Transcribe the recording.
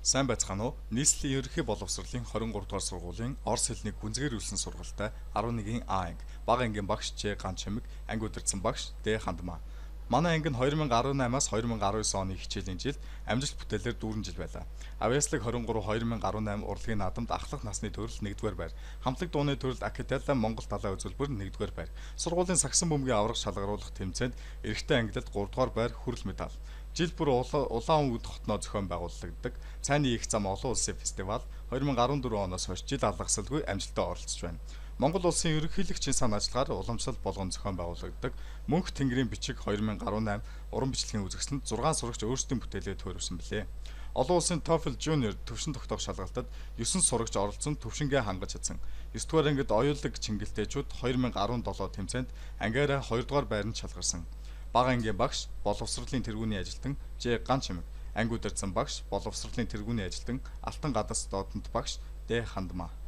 Сайн байцгаана уу? Нийслэлийн ерөнхий боловсролын 23 дугаар сургуулийн орос хэлний гүнзгийрүүлсэн сургалтай 11-ийн А анги, бага ангийн багш Ч Ганчимэг, анги удирдсан багш Д Хандмаа. Манай анги нь 2018-аас 2019 оны хичээлийн жилд амжилт бүтээлээр дүүрэн жил байлаа. Авьяаслаг 23 2018 урлагийн наадамд ахлах насны төрөл 1-р байр, хамтлаг дууны төрөлд Акителла Монгол далай үзүүлбэр 1-р байр. Сургуулийн сагсан бөмбөгийн аварга шалгаруулах тэмцээнд эрэгтэй ангилалд 3-р байр хүрэл медаль. Жил бүр Улаан үд хотноо зохион байгуулагддаг Цайны их зам олон улсын фестивал 2014 оноос хойш жил алгасалгүй амжилттай оролцож байна. Монгол улсын ерөнхийлөгчийн сан ажиллагаар уламжлал болгон зохион байгуулагддаг Мөнх Тэнгэрийн бичиг 2018 уран бичлэгийн үзэсгэлэнд 6 сурагч өөрсдийн бүтээлээ төөрөвсөн билээ. Олон улсын TOEFL Junior төвшин тогтоох шалгалтад 9 сурагч оролцсон төвшингээ хангаж чадсан. 9 дугаар ангид оюулаг чингэлтэйчүүд 2017 тэмцээнд ангиараа 2 дугаар байранд шалгарсан. Бага ангийн багш, боловсролын тэргүүний ажилтан Ж Ганчимэг, анги удирдсан багш, боловсролын тэргүүний ажилтан Алтан гадас додонт багш Д Хандмаа.